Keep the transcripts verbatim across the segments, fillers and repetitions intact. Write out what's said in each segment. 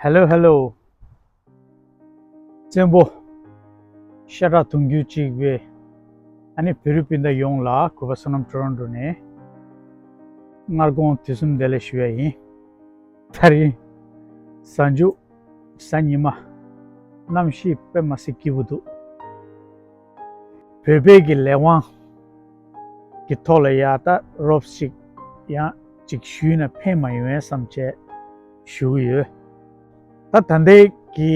Hello, hello. བཙན་པོ་ཤ་ཁྲག་དུང་ཕྱུར་གཅིག་པའི་ཨ་ནི་བོད་རིགས་སྤུན་ཟླ་ཡོངས་ལ་གུས་པ་བསོད་ནམས་ཊོ་རོན་ཊོ་ནས་སྔ་དགོང་དུས་གསུམ་བདེ་ལེགས་ཞུ་ཡ་ཡིན། དེ་རིང་གཟའ་མཇུག་གཟའ་ཉི་མ། གནམ་གཤིས་དཔེ་མ་སྲིད་སྐྱིད་པོ་འདུག་བོད་པའི་གི་ལས་དབང་གི་ཐོག་ལ་ཡ་ད་རོབ་ཅིག་ཡང་ཅིག་ཞུས་ན་ཕན་མ་ཡོང་ངས་བསམ་བྱས་ཞུ་གི་ཡོད། ད་ད་ལྟའི་གི་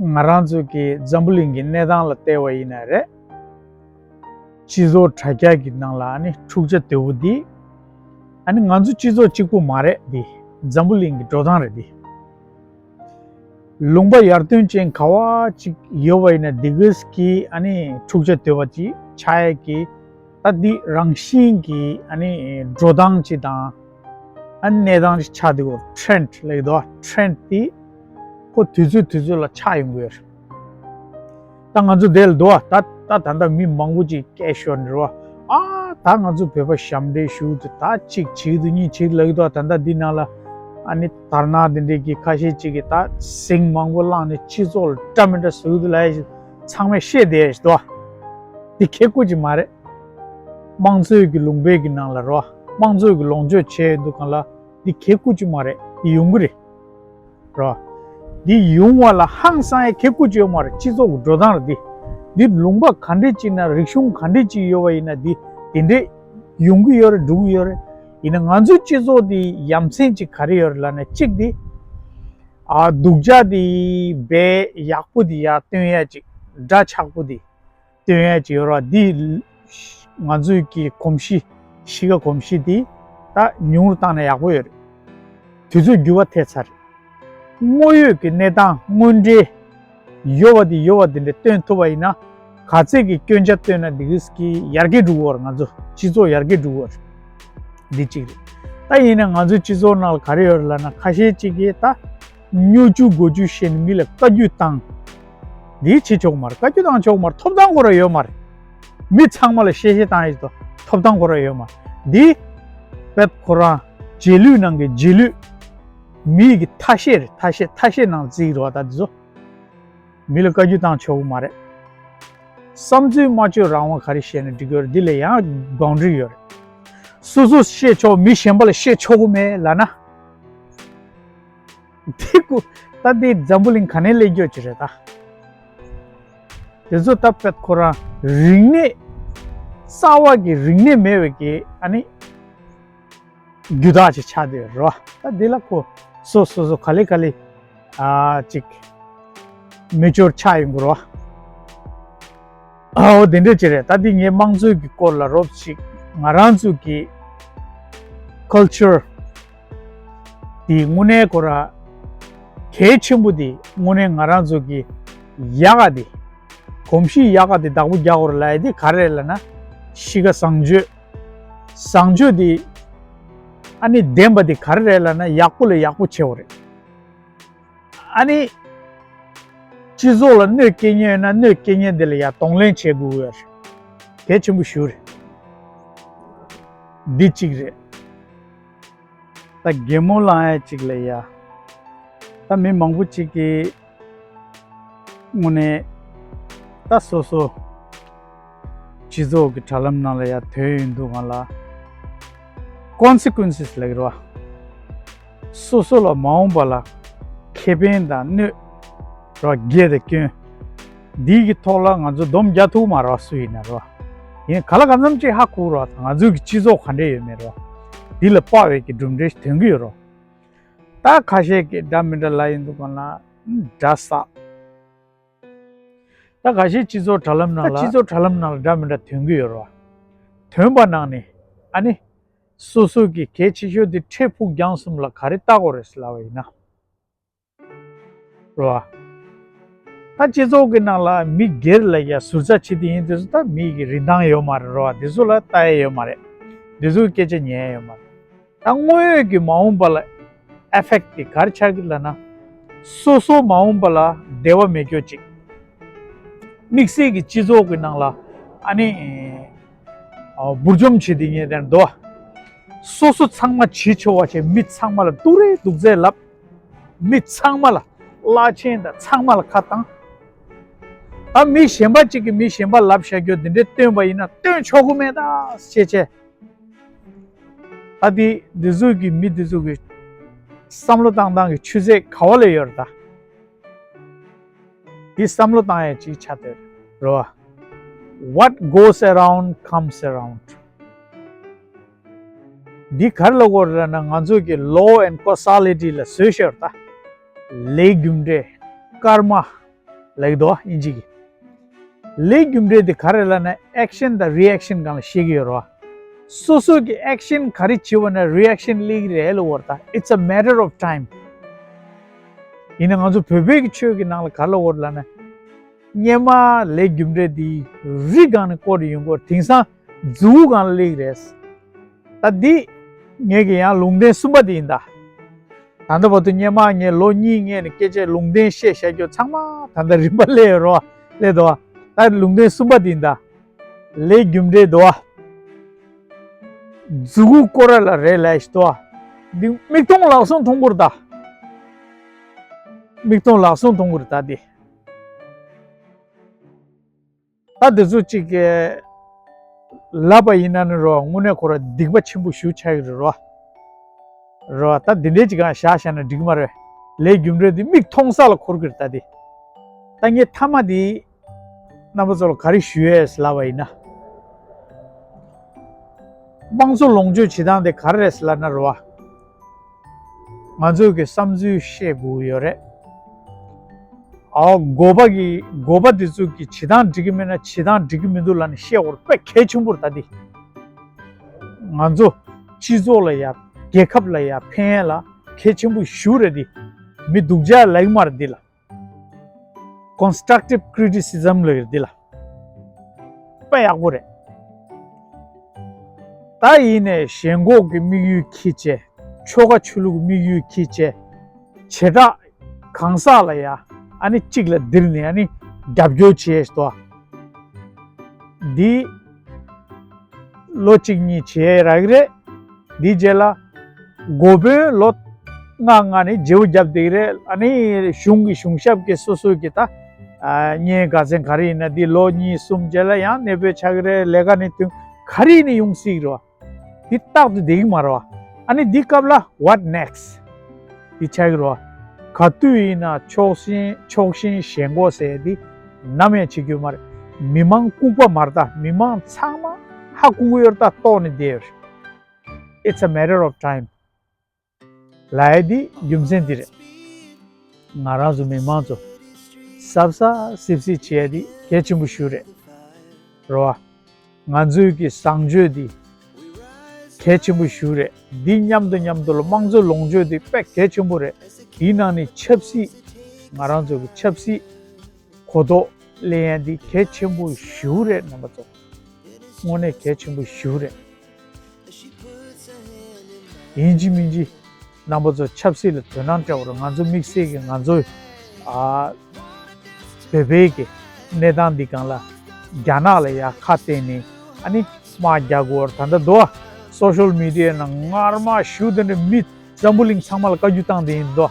ང་རང་ཚོ་གི་འཛམ་བུ་གླིང་གི་གནས་སྟངས་ལ་བལྟས་པ་ཡིན་ན་རེད། སྤྱི་ཚོགས་དྲ་རྒྱ་གི་ནང་ལ་ཨ་ནི་འཁྲུག་ཆ་དོད་པོ་འདི། ཨ་ནི་ང་ཚོ་སྤྱི་ཚོགས་གཅིག་པུ་མ་རེད་འདི། འཛམ་བུ་གླིང་གི་འགྲོ་སྟངས་རེད་འདི། ལུང་པ་ཡར་ཐོན་ཅན་ག་བ་ཅིག་ཡོད་པ་ཡིན་ན་འདི་གིས་ཀྱི་ཨ་ནི་འཁྲུག་ཆ་དོད་པ་ཅིག་ཆགས་ཡས་ཀྱི་ད་འདི་རང་བཞིན་གྱི་ཨ་ནི་འགྲོ་སྟངས་ཅིག་དང་། ཨ་ནི་གནས་སྟངས་ཅིག་ཆགས་འདུག་གོ་ཊེ་རེན་ཌི་ལབ་ཀྱི་འདུག་ཊེ་རེན་ཌི་དེ་ཁོ་དུས་ཚོད་དུས་ཚོད་ལ་ཆགས་ཡོང་གི་ཡོད་རེད། ད་ང་ཚོ་དེ་ལ་འདུག་བ། ད་ད་ད་ལྟ་མི་མང་པོ་ཅིག་སྐད་ཤོར་འགྲོ་བ། ཨ་ད་ང་ཚོ་བོད་པ་ཞབས་འདྲེན་ཞུ་འདུག་ད་གཅིག་བྱེད་འདུག་གཉིས་བྱེད་ལབ་ཀྱི་འདུག་ད་ལྟ་འདི་ནང་ལ་ཨ་ནི་དར་ནག་འདི་འདྲས་ཀྱི་ཁ་ཤས་ཅིག་གིས་ད་ཟིང་མང་པོ་བསླངས་ནས་སྤྱི་ཚོགས་ལ་འདྲ་མི་འདྲ་བཟོ་གི་འདུག་ལབ་ཡ་ཞིག་ཚང་མས་བཤད་བསྡད་ཡ་ཞིག་འདུག་བ། འདི་ཁེ་ཁུ་ཅིག་མ་རེད། དམངས་གཙོའི་གི་ལུང་པའི་གི་ནང་ལ་རོ། དམངས་གཙོའི་གི་ལོངས་སྤྱོད་བྱས་ཡོད་འདུག་གང་ལ་འདི་ཁེ་ཁུ་ཅིག་མ་རེད། འདི་ཡོང་གི་རེད། རོ། འདི་ཡོང་བ་ལ་ཧང་སང་ཡ་ཁེ་ཁུ་ཅིག་ཡོད་མ་རེད། སྤྱི་ཚོགས་གི་འགྲོ་སྟངས་རེད་འདི། འདི་ལུང་པ་ག་འདྲས་ཅིག་ན་རིག་གཞུང་ག་འདྲས་ཅིག་ཡོད་པ་ཡིན་ན་འདི་དེ་འདྲས་ཡོང་གི་ཡོད་རེད། འགྲོ་གི་ཡོད་རེད། ཡིན་ན་ང་ཚོའི་སྤྱི་ཚོགས་འདི་ཡ་མཚན་ཅིག་ག་རེ་ཡོད་རེད་ལབ་ན་གཅིག་འདི། ཨ་སྡུག་ཅག་འདི་བས་ཡག་པོ་འདི་ཡར་སྟོན་ཡ་ཅིག་འདྲ་ཆགས་པོ་འདི། སྟོན་ཡ་ཅིག་ཡོད་ར་འདི། ང་ཚོའི་གི་གོམས་གཤིས་གཤིས་ཀ་གོམས་གཤིས་འདི་ད་ཉུང་རུ་བཏང་ན་ཡག་པོ་ཡོད་རེད། དུས་ཚོད་འགྱུར་བ་ཐེབས་ཚར་རེད། དངོས་ཡོད་ཀྱི་གནས་སྟངས་དངོས་འབྲེལ་ཡོད་པ་འདི་ཡོད་པ་འདི་འདྲ་སྟོན་ཐུབ་པ་ཡིན་ན་ག་ཚད་ཀྱི་སྐྱོན་ཆ་བཏོན་ན་འདི་གིས་ཀྱི་ཡར་རྒྱས་འགྲོ་གི་ཡོད་རེད། ང་ཚོ་སྤྱི་ཚོགས་ཡར་རྒྱས་འགྲོ་གི་ཡོད་རེད། འདི་གཅིག་རེད། ད་ཡིན་ན་ང་ཚོའི་སྤྱི་ཚོགས་ནང་ལ་ག་རེ་ཡོད་རེད་ལབ་ན་ཁ་ཤས་ཅིག་གིས་ད། སྨྱོ་རྒྱུ་རྒོད་རྒྱུ་བཤད་ནས་མི་ལ་བཀའ་བཀྱོན་བཏང་། འདི་བྱེད་ཆོག་མ་རེད། བཀའ་བཀྱོན་བཏང་ཆོག་མ་རེད། ཐོབ་ཐང་ཁོ་རང་ཡོད་མ་རེད། མི་ཚང་མ་ལ་གཤེ་གཤེ་བཏང་ཡས་ཐོབ་ཐང་ཁོ་རང་ཡོད་མ་རེད། འདི་དཔེ་ཁོ་རང་རྗེས་ལུས་ནང་གི་རྗེས་ལུས། མི་ཡི་གི་ཐ་ཤལ་རེད། ཐ་ཤལ་ཐ་ཤལ་ནང་བརྩི་གི་རེད་བ། ད་འདི་ཚོ་མི་ལ་བཀའ་བཀྱོན་བཏང་ཆོག་གི་མ་རེད། བསམ་ཚུལ་སྨྲ་བརྗོད་རང་དབང་ག་རེ་བཤད་ན་འགྲིག་གི་ཡོད་རེད། འདི་ལ་ཡང་བའུན་ཌ་རི་ཡོད་རེད། སོ་སོས་བཤད་ཆོག་མི་གཞན་པ་ལ་བཤད་ཆོག་གི་མེད་ལབ་ན། དེ་ཀུ། ད་དེ་འཛམ་བུ་གླིང་ག་ནས་སླེབས་རྒྱུ་ཅིག་རེད་ད། དེ་ཚོ་ད་དཔེ་ཁོ་རང་རིག་གནས། རྩ་བ་གི་རིག་གནས་མེད་པའི་གི་ཨ་ནི་རྒྱུ་དག་ཅིག་ཆགས་བསྡད་ཡོད་རེད་བ། ད་དེ་ལ་ཁོ་སོ་སོ་སོ་ག་ལེ་ག་ལེ་ཨ་ཅིག་མེ་ཅོར་ཆགས་ཡོང་གི་རེད་བ། ཨའོ་དེ་འདྲ་ཅིག་རེད། ད་འདི་ངས་དམངས་གཙོའི་གི་སྐོར་ལ་རོབ་ཅིག་ང་རང་ཚོ་གི་ཁལ་ཅར་དེ་དངོས་གནས་ཁོ་ར་གལ་ཆེན་པོ་དེ་དངོས་གནས་ང་རང་ཚོ་གི་ཡག་ག་དེ་གོམས་གཤིས་ཡག་ག་དེ་བདག་པོ་རྒྱག་དགོས་རེད་ལབ་ཡ་དེ་ག་རེ་རེད་ལབ་ན་གཤིས་ཀ་བཟང་སྤྱོད། བཟང་སྤྱོད་དེ་ཨ་ནི་ལྡན་པ་དེ་ག་རེ་རེད་ལབ་ན་ཡག་པོ་ལ་ཡག་པོ་བྱེད་དགོས་རེད། ཨ་ནི། སྤྱི་ཚོགས་ལ་གནོད་སྐྱེལ་མཁན་ཡོད་ན་གནོད་སྐྱེལ་མཁན་དེ་ལ་ཡང་གདོང་ལེན་བྱེད་དགོས་ཡོད་རེད། གལ་ཆེན་པོ་ཞིག་རེད། འདི་གཅིག་རེད། ད་གད་མོ་ལངས་ཡ་གཅིག་ལ་ཡ། ད་མི་མང་པོ་གཅིག་གིས་དངོས་གནས་ད་སོ་སོ་སྤྱི་ཚོགས་ཀྱི་དྲ་ལམ་ནང་ལ་ཡ་ཐོན་ཡོང་དུས་སྒང་ལ་ཀོན་སི་ཀུན་སི་ལབ་ཀྱི་རེད་བ། སོ་སོ་ལ་མ་འོངས་པ་ལ་ཁེ་ཕན་དང་གནོད་རོགས་རྒྱས་དང་སྐྱོན། འདི་གི་ཐོག་ལ་ང་ཚོ་སྡོམ་རྒྱག་ཐུབ་མ་རེད་བ། སུ་ཡིན་ན་རོགས། ཡིན་ག་ལ་གང་འཚམ་ཅིག་ཧ་གོ་རོགས། ང་ཚོའི་གི་སྤྱི་ཚོགས་ག་འདྲས་ཡོད་མེད་རོགས། འདི་ལ་དཔག་པའི་གི་གྲུབ་འབྲས་ཐོན་གི་ཡོད་རོགས། ད་ཁ་ཤས་ཀྱིས་འདྲ་མི་འདྲ་ལབ་ཡོང་དུས་སྒང་ལ་འདྲ་ས། ད་ཁ་ཤས་སྤྱི་ཚོགས་དྲ་ལམ་ནང་ལ་ད་སྤྱི་ཚོགས་དྲ་ལམ་ནང་ལ་འདྲ་མི་འདྲ་ཐོན་གི་ཡོད་རོགས། ཐོན་པ་ནང་ནས་ཨ་ནི། སོ་སོ་གི་གལ་ཆེ་ཤོས་དེ་འཕྲལ་ཕུགས་རྒྱང་གསུམ་ལ་ག་རེ་ལྟ་དགོས་རེད་ཟེར་ལབ་པ་ཡིན་ན། རེད་བ། ད་སྤྱི་ཚོགས་ཀྱི་ནང་ལ་མི་སྒེར་ལ་ཡ་ཟུར་ཟ་བྱེད་དེ་ཡིན་དུས་སུ་ད་མི་གི་རིན་ཐང་ཡོད་མ་རེད་རེད་བ། དེ་ཚོ་ལ་ལྟ་ཡ་ཡོད་མ་རེད། དེ་ཚོའི་སྐད་ཆ་ཉན་ཡ་ཡོད་མ་རེད། ད་དངོས་ཡོད་ཀྱི་མ་འོངས་པ་ལ་ཨེ་ཕེག་ཊི་དེ་ག་རེ་ཆགས་ཀྱི་ལབ་ན། སོ་སོ་མ་འོངས་པ་ལ་བདེ་བ་མེད་རྒྱུ་ཅིག་དམིགས་བསལ་གྱི་སྤྱི་ཚོགས་ཀྱི་ནང་ལ་ཨ་ནི། འབུར་འཇོམས་བྱེད་དེ་ངེས་དེར་འདུག་སོ་སོ་ཚང་མ་བྱེད་ཆོག་པ་བྱས་མི་ཚང་མ་ལ་སྡུག་རེ་སྡུག་ཚད་ལབ། མི་ཚང་མ་ལ། བླ་ཆེན་དང་ཚང་མ་ལ་ཁ་བཏང་། ད་མི་གཞན་པ་གཅིག་གིས་མི་གཞན་པ་ལབ་བཞག་རྒྱུ་འདི་འདྲའི་སྟོན་པ་ཡིན་ན་སྟོན་ཆོག་གི་མེད་ད་ཅེས་བྱས། ད་འདི་འདི་ཚོ་གི་མི་འདི་ཚོ་གི་བསམ་བློ་བཏང་སྟངས་ཀྱི་ཆུ་ཚད་ག་བ་ལ་ཡོད་རེད་ད། འདི་བསམ་བློ་བཏང་ཡ་ཅིག་ཆགས་བསྡད་རེད་བ། What goes around comes around. འདི་ག་རེ་ལབ་དགོས་རེད་ལབ་ན་ང་ཚོ་གི་law and causality ལ་བཟོས་ཤག་ད། ལས་རྒྱུ་འབྲས། ཀརྨ་ལབ་ཀྱི་འདུག་ཨིན་ཇི་གི། ལས་རྒྱུ་འབྲས་དེ་ག་རེ་ལབ་ན་action དང་reaction སྒང་ལ་བཤད་ཀྱི་ཡོད་རེད་བ། སོ་སོ་གི་action ག་རེ་བྱེད་པ་ན་reaction སླེབས་ཀྱི་རེད་ལབ་དགོས་རེད་ད། It's a matter of time. ཡིན་ན་ང་ཚོ་བོད་པའི་གི་ཆོས་ཀྱི་ནང་ལ་ག་རེ་ལབ་དགོས་རེད་ལབ་ན། སྔོན་མ་ལས་རྒྱུ་འབྲས་འདི་རི་སྒང་ནས་བསྐོར་ཡོང་གི་ཡོད་རེད། དེང་སང་མཛུ་གུ་སྒང་ལ་སླེབས་ཀྱི་རེད། ད་འདི་ངེད་ཀྱི་ཡང་ལུང་བསྟན་གསུམ་པ་འདི་ཡིན་ད། ད་ལྟ་བར་དུ་སྔོན་མ་ངས་ལོ་གཉིས་སྔོན་ནས་སྐད་ཆ་ལུང་བསྟན་བཤད་བཞག་རྒྱུ་ཚང་མ་ད་ལྟ་རིམ་པ་སླེབས་ཡོད་རེད་བ། སླེབས་འདུག་བ། ད་ལུང་བསྟན་གསུམ་པ་འདི་ཡིན་ད། ལས་རྒྱུ་འབྲས་འདུག་བ། མཛུ་གུ་བསྐོར་ར་ལ་རེད་ལབ་ཞིག་འདུག་བ། འདི་མིག་མཐོང་ལག་ཟུང་མཐོང་གི་རེད་ད། མིག་མཐོང་ལག་ཟུང་མཐོང་གི་རེད་ད་འདི། ད་འདི་ཚོ་གཅིག་གིས་ལབ་པ་ཡིན་ན་ནི་རོ། དངོས་གནས་ཁོ་ར་སྡིག་པ་ཆེན་པོ་ཞེ་པོ་ཆགས་ཀྱི་རེད་རོ། རོ། ད་འདི་འདྲའི་གཅིག་གང་བཞག་བཞག་ན་འགྲིག་གི་མ་རེད། ལས་རྒྱུ་འབྲས་འདི་མིག་མཐོང་ས་ལ་འཁོར་གྱི་རེད་ད་འདི། ད་ངས་མཐའ་མ་འདི་རྣམ་པ་ཚོ་ལ་ག་རེ་ཞུ་ཡས་ལབ་པ་ཡིན་ན། དམངས་གཙོ་ལོངས་སྤྱོད་བྱེད་སྟངས་དེ་ག་རེ་རེད་ལབ་ན་རོ། ང་ཚོས་ཀྱི་བསམ་ཚུལ་བཤད་དགོས་ཡོད་རེད། ཨའོ། འགོ་པ་གི་འགོ་པ་དེ་ཚོ་གི་བྱེད་སྟངས་འགྲིག་གི་མེད་ན་བྱེད་སྟངས་འགྲིག་གི་མི་འདུག་ལབ་ནས་བཤད་དགོས་རེད། དཔེ་གལ་ཆེན་པོ་རེད་ད་འདི། ང་ཚོ་སྤྱི་ཚོགས་ལ་ཡ་རྒྱལ་ཁབ་ལ་ཡ་ཕན་ཡ་ལ་གལ་ཆེན་པོ་ཞེ་པོ་རེད་འདི། མི་སྡུག་ཅག་ལབ་ཀྱི་མ་རེད་འདི་ལ། constructive criticism ལབ་ཀྱི་རེད་འདི་ལ། དཔེ་ཡག་པོ་རེད། ད་ཡིན་ནས་ཞེན་ཁོག་གི་དམིགས་ཡུལ་འཁྱེར་བྱས། ཆོལ་ཁ་ཆོས་ལུགས་དམིགས་ཡུལ་འཁྱེར་བྱས། བྱེ་བྲག་གང་ཟག་ལ་ཡ་ཨ་ནི་གཅིག་ལ་ལྡིར་ནས་ཨ་ནི་རྒྱབ་སྐྱོར་བྱས་ཤག་འདི་ལོ་གཅིག་གཉིས་བྱས་རག་གི་རེད། འདི་རྗེས་ལ་འགོ་དཔོན་ལོ་ལྔ་ལྔ་ནས་བརྗེ་པོ་རྒྱབ་བསྡད་ཀྱི་རེད། ཨ་ནི་གཞུང་གི་གཞུང་ཞབས་ཀྱི་སོ་སོ་གི་ད་ཨ་བརྙན་དགའ་ཚན་ག་རེ་ཡིན་ན་འདི་ལོ་གཉིས་གསུམ་རྗེས་ལ་ཡང་གནས་སྤོས་ཆགས་ཀྱི་རེད། ལས་ཀ་ནས་དུས་ག་རེ་ཡིན་ནའི་ཡོང་སྲིད་ཀྱི་རེད་བ། འདི་རྟག་ཏུ་བསྡད་ཀྱི་མ་རེད་བ། ཨ་ནི་འདི་སྐབས་ལ་what next འདི་ཆགས་ཀྱི་རེད་བ། ག་དུས་ཡིན་ན་ཕྱོགས་ཞེན་ཕྱོགས་ཞེན་ཞེན་ཁོག་ཟེར་ཡ་འདི་ནམ་ཡང་བྱེད་རྒྱུ་མ་རེད། མི་མང་ལྐུགས་པ་མ་རེད་ད། མི་མང་ཚང་མ་ཧ་ལྐུགས་ཡོད་རེད་ད། ལྟོགས་ནས་བསྡད་ཡོད་རེད། It's a matter of time ལབ་ཡ་འདི་རྒྱུ་མཚན་འདི་རེད། ང་རང་ཚོ་མི་མང་ཚོ་གཟབ་གཟབ་གཟིབ་གཟིབ་བྱེད་ཡ་འདི་གལ་ཆེན་པོ་ཞེ་པོ་རེད། རེད་བ། ང་ཚོའི་གི་བཟང་སྤྱོད་འདི་གལ་ཆེན་པོ་ཞེ་པོ་རེད། འདི་མཉམ་དུ་མཉམ་དུ་ལ་དམངས་གཙོ་ལོངས་སྤྱོད་འདི་དཔེ་གལ་ཆེན་པོ་རེད། དེའི་ནང་ནས་ཆབ་སྲིད། ང་རང་ཚོ་གི་ཆབ་སྲིད་གོ་རྟོགས་ལེན་ཡ་འདི་གལ་ཆེན་པོ་ཞེ་པོ་རེད། རྣམ་པ་ཚོ་དངོས་གནས་གལ་ཆེན་པོ་ཞེ་པོ་རེད། ཡིན་གཅིག་མིན་གཅིག་རྣམ་པ་ཚོ་ཆབ་སྲིད་ལ་དོ་སྣང་སྤྲད་དགོས་རེད། ང་ཚོ་དམིགས་བསལ་གྱི་ང་ཚོ་ཨ་བོད་པའི་གི་གནས་སྟངས་འདི་སྒང་ལ་རྒྱ་ནག་ལ་ཡ་ཁ་གཏད་ནས་ཨ་ནི་དམག་རྒྱག་དགོས་རེད། ད་ལྟ་འདུག་སོ་ཤལ་མི་ཌི་ཡའི་ནང་ངར་མ་ཞུ་དེ་འདྲ་མི་འཛམ་བུ་གླིང་ཚང་མ་ལ་བཀའ་བཀྱོན་བཏང་བསྡད་ཡིན་འདུག་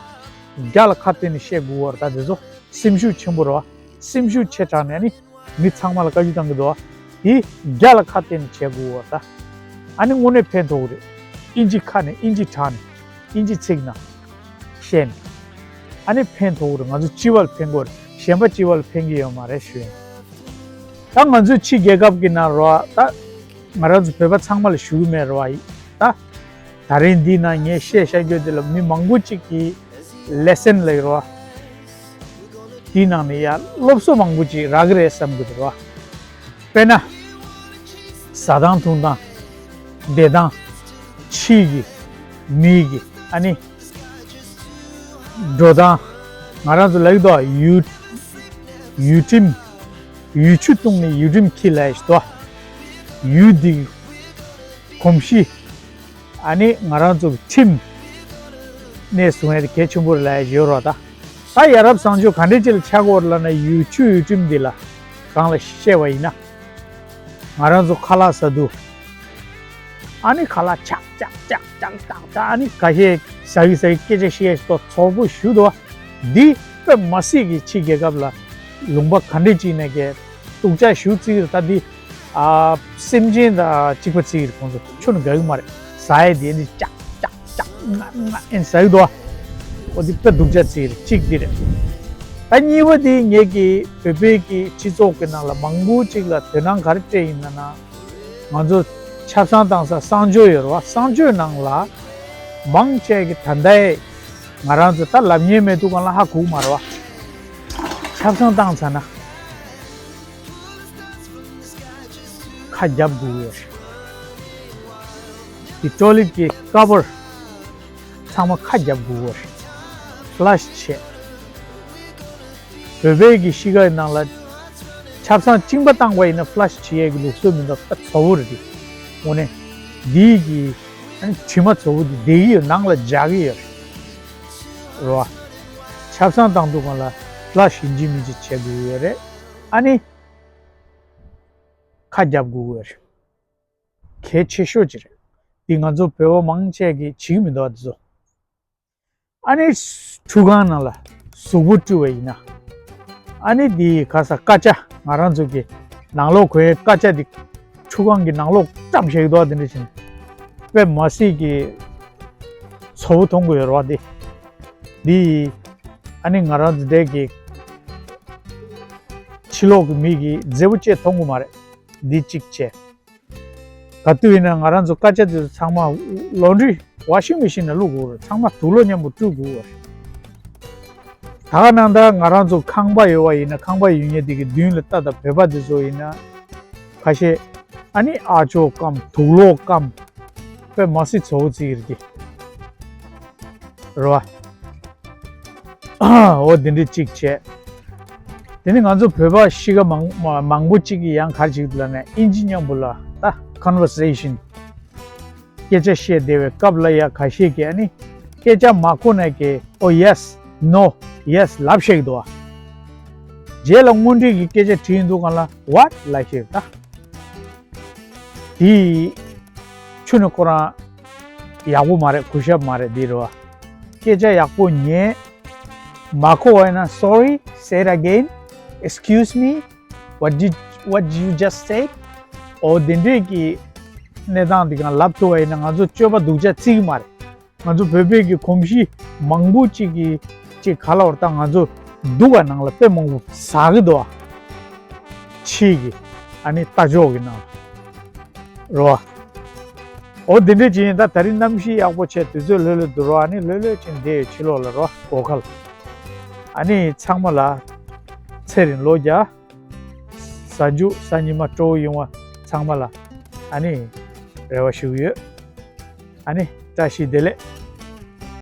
རྒྱ་ལ་ཁ་གཏད་ནས་བཤད་དགོས་རེད། ད་དེ་ཚོ་སེམས་ཤུགས་ཆེན་པོ་རེད་བ། སེམས་ཤུགས་ཆེ་དྲགས་ནས་ཨ་ནི་མི་ཚང་མ་ལ་བཀའ་བཀྱོན་བཏང་གི་འདུག་བ། དེ་རྒྱ་ལ་ཁ་གཏད་ནས་བྱེད་དགོས་བ་ད། ཨ་ནི་དངོས་གནས་ཕན་ཐོགས་ཀྱི་རེད། ཨིན་ཇི་ཁ་ནས་ཨིན་ཇི་དྲག་ནས་ཨིན་ཇི་ཚིག་ནང་བཤད་ནས་ཨ་ནི་ཕན་ཐོགས་ཀྱི་རེད། ང་ཚོ་སྤྱི་པ་ལ་ཕན་གྱི་རེད། གཞན་པ་སྤྱི་པ་ལ་ཕན་གྱི་ཡོད་མ་རེད་ཞུ་ཡིན། ད་ང་ཚོའི་ཕྱི་རྒྱལ་ཁབ་ཀྱི་ནང་རོ་ད་ང་རང་ཚོ་བོད་པ་ཚང་མ་ལ་ཞུ་གི་མེད་རོ་ཨི་ད། ད་རིང་འདི་ན་ངས་བཤད་བཤད་རྒྱུ་འདི་ལ་མི་མང་པོ་ཅིག་གིས་ལེ་སན་ལབ་ཀྱི་རེད་བ། དེའི་ནང་ནས་ཡ་སློབ་གསོ་མང་པོ་ཅིག་རག་གི་རེད་བསམ་གྱི་འདུག་རེད་བ། དཔེར་ན། ཟ་སྟངས་འཐུང་སྟངས། བསྡད་སྟངས། ཕྱིའི་གི་མིའི་གི་ཨ་ནི་འགྲོ་སྟངས། ང་རང་ཚོ་ལབ་ཀྱི་འདུག་བ། ཡུལ་ཡུལ་ཁྲིམས། ཡུལ་ཆུ་བཏུང་ནས་ཡུལ་ཁྲིམས་འཁྱེར་ལབ་ཀྱི་འདུག་བ། ཡུལ་འདི་གོམས་གཤིས། ཨ་ནི་ང་རང་ཚོ་གི་ཁྲིམས་གནས་སྲུང་ཡ་དེ་གལ་ཆེན་པོ་རེད་ལབ་ཡ་ཡོད་རོགས་ད། ད་ཡ་རབས་བཟང་སྤྱོད་ག་འདྲས་ཅིག་ལ་ཆགས་ཀྱི་ཡོད་རེད་ལབ་ན་ཡུལ་ཆུ་ཡུལ་ཁྲིམས་འདི་ལ་སྒང་ལ་བཤད་པ་ཡིན་ན། ང་རང་ཚོ་ཁ་ལག་ཟ་དུས་ ཨ་ནི་ཁ་ལག་ཆག་ཆག་ཆག་ཆག་ཆག་ཆག་ཨ་ནི་ཁ་ཤས་ཟ་གི་ཟ་གི་སྐད་ཆ་བཤད་ཤི་ཏོ་ཚོགས་པོ་ཞུ་དོ། འདི་དཔེ་མ་སྲིད་ཀྱི་ཕྱི་རྒྱལ་ཁབ་ལ་ལུང་པ་ག་འདྲས་ཅིག་ནས་ཀྱི་སྡུག་ཅག་ཞུ་རྩིས་ད་འདི་ཨ་སེམས་ཅན་དང་གཅིག་པ་རྩིས་ཁོང་ཚོ་ཆུ་ནི་དགའ་གི་མ་རེད། ཟ་ཡས་འདི་ཨ་ནི་ལྕག་ལྕག་ལྕག་ང་ང་ཨེ་ཟ་གི་འདུག་ཨོ་འདི་དཔེ་སྡུག་ཅག་རྩིས་རེད། གཅིག་འདི་རེད། ད་གཉིས་པ་འདི་ངེད་ཀྱི་བོད་པའི་གི་སྤྱི་ཚོགས་ཀྱི་ནང་ལ་མང་པོ་ཅིག་ལ་དོ་སྣང་ག་རེ་སྤྲད་ཡིན་ན་ན། ང་ཚོ་ཆབ་གསང་བཏང་ས་གསང་སྤྱོད་ཡོད་རེད་བ། གསང་སྤྱོད་ནང་ལ་མང་ཆེ་གི་ད་ལྟའི་ང་རང་ཚོ་ད་ལབ་ཉན་མེད་དུས་གང་ལ་ཧ་གོ་གི་མ་རེད་བ། ཆབ་གསང་བཏང་ཚར་ན་ཁ་རྒྱབ་དགོས་ཡོད་རེད། དེ་ཊོ་ལེཊ་གི་ཀ་བར་ཚང་མ་ཁ་རྒྱབ་དགོས་ཡོད་རེད། ཕ་ལ་ཤི་བྱས། བོད་པའི་གི་གཤིས་ཀའི་ནང་ལ་ཆབ་གསང་གཅིན་པ་བཏང་བ་ཡིན་ན་ཕ་ལ་ཤི་བྱེད་ཡས་ཀྱི་ལུགས་སྲོལ་མི་འདུག་ད་ཚ་བོ་རེད་དེ། དངོས་གནས་འདིའི་གི་ཨ་ནི་དྲི་མ་ཚ་བོ་འདི་བསྡད་ཀྱི་ཡོད། ནང་ལ་འཇགས་ཀྱི་ཡོད་རེད་བ། ཆབ་གསང་བཏང་དུས་གང་ལ་ཕ་ལ་ཤི་ཡིན་གཅིག་མིན་གཅིག་བྱེད་དགོས་ཀྱི་ཡོད་རེད། ཨ་ནི་ཁ་རྒྱབ་དགོས་ཀྱི་ཡོད་རེད། གལ་ཆེ་ཤོས་ཅིག་རེད། འདི་ང་ཚོ་བོད་པ་མང་ཆེ་གིས་བྱེད་ཀྱི་མི་འདུག་ཨ་འདི་ཚོ། ཨ་ནི་ཁྲུས་ཁང་ནང་ལ་གཟུགས་པོ་བཀྲུས་པ་ཡིན་ན། ཨ་ནི་འདི་ག་ས་ཀ་ཅ་ང་རང་ཚོ་གི་ནང་ལོགས་གོན་ཀ་ཅ་འདི་ཁྲུས་ཁང་གི་ནང་ལོགས་བཀྲམ་བཞག་གི་འདུག་ཨ་འདི་འདྲ་བྱས་ནས་དཔེ་མ་སྲིད་ཀྱི་ཚ་བོ་མཐོང་གི་ཡོད་རེད་བ་འདི། འདི་ཨ་ནི་ང་རང་ཚོ་འདས་ཀྱི་ཕྱི་ལོགས་ཀྱི་མི་གིས་མཛེས་པོ་བྱས་མཐོང་གི་མ་རེད། འདི་གཅིག་བྱས། ག་དུས་ཡིན་ན་ང་རང་ཚོ་ཀ་ཅ་དེ་ཚོ་ཚང་མ་ལོན་ཌི་རི་ཝ་ཤིང་མེ་ཤིན་ནང་བླུག་དགོས་རེད། ཚང་མ་དུག་ལོག་མཉམ་པོ་བཀྲུ་དགོས་རེད། ད་ག་ནང་ལྟར་ང་རང་ཚོ་ཁང་པ་ཡོད་པ་ཡིན་ན་ཁང་པ་ཡོད་མཁན་དེ་གི་མདུན་ལ་ལྟ་དང་བོད་པ་དེ་ཚོ་ཡིན་ན་ཁ་ཤས་ཨ་ནི་ཨ་ཅོ་སྐམ་དུག་ལོག་སྐམ་དཔེ་མ་སྲིད་ཚ་བོ་རྩི་གི་རེད་དེ། རེད་བ། འོ་དེ་འདྲ་གཅིག་བྱས། དེ་ནི་ང་ཚོ་བོད་པ་གཤིས་ཀ་མང་མང་པོ་གཅིག་གིས་ཡང་ག་རེ་བྱེད་ཀྱི་འདུག་ལབ་ན་ཨིན་ཇི་མཉམ་པོ་ལ་ད་ཁོན་ཝར་སེ་ཤན་སྐད་ཆ་བཤད་བསྡད་པའི་སྐབས་ལ་ཡ་ཁ་ཤས་ཀྱིས་ཨ་ནི་སྐད་ཆ་མ་གོ་ནས་ཀྱི་ཨོ་ཡེ་སི་ནོ་ཡེ་སི་ལབ་བཤད་ཀྱི་འདུག་བ། རྗེས་ལ་དངོས་འབྲེལ་གྱི་སྐད་ཆ་དྲིས་ཡིན་འདུག་གང་ལ་ཝཊ་ལབ་བཤད་ཀྱི་ད། དེ་ཆུ་ནི་ཁོ་རང་ཡག་པོ་མ་རེད། གུས་ཞབས་མ་རེད་འདི་རེད་བ། སྐད་ཆ་ཡག་པོ་ཉན། མ་གོ་བ་ཡིན་ན་sorry, say it again, excuse me, what did what did you just say? འོ་དེ་འདྲས་ཀྱི་གནས་སྟངས་འདི་གང་ལབ་ཐུབ་པ་ཡིན་ན་ང་ཚོ་སྤྱོད་པ་སྡུག་ཅག་བརྩི་གི་མ་རེད། ང་ཚོ་བོད་པའི་གི་གོམས་གཤིས་མང་པོ་ཅིག་གི་ཅིག་ག་ལ་བར་ད་ང་ཚོ་སྡུག་ག་ནང་ལ་དཔེ་མང་པོ་ཟ་གི་འདུག་བ། ཕྱི་གི་ཨ་ནི་ལྟ་ཕྱོགས་ཀྱི་ནང་ལ་རེད་བ། འོ་འདི་འདྲས་ཅིག་ཡིན། ད་ད་རིང་གནམ་གཤིས་ཡག་པོ་བྱས་དུས་ཚོད་ལྷོད་ལྷོད་འདུག་རོགས། ཨ་ནི་ལྷོད་ལྷོད་ཅིག་འདི་ཕྱི་ལོགས་ལ་རོགས་སྒོ་ཁ་ལ་ཨ་ནི་ཚང་མ་ལ་ཚེ་རིང་ལོ་བརྒྱ། གཟའ་མཇུག་གཟའ་ཉི་མ་སྤྲོ་བོ་ཡོང་བ་ཚང་མ་ལ་ཨ་ནི་རེ་བ་ཞུ་གི་ཡོད། ཨ་ནི་བཀྲ་ཤིས་བདེ་ལེགས།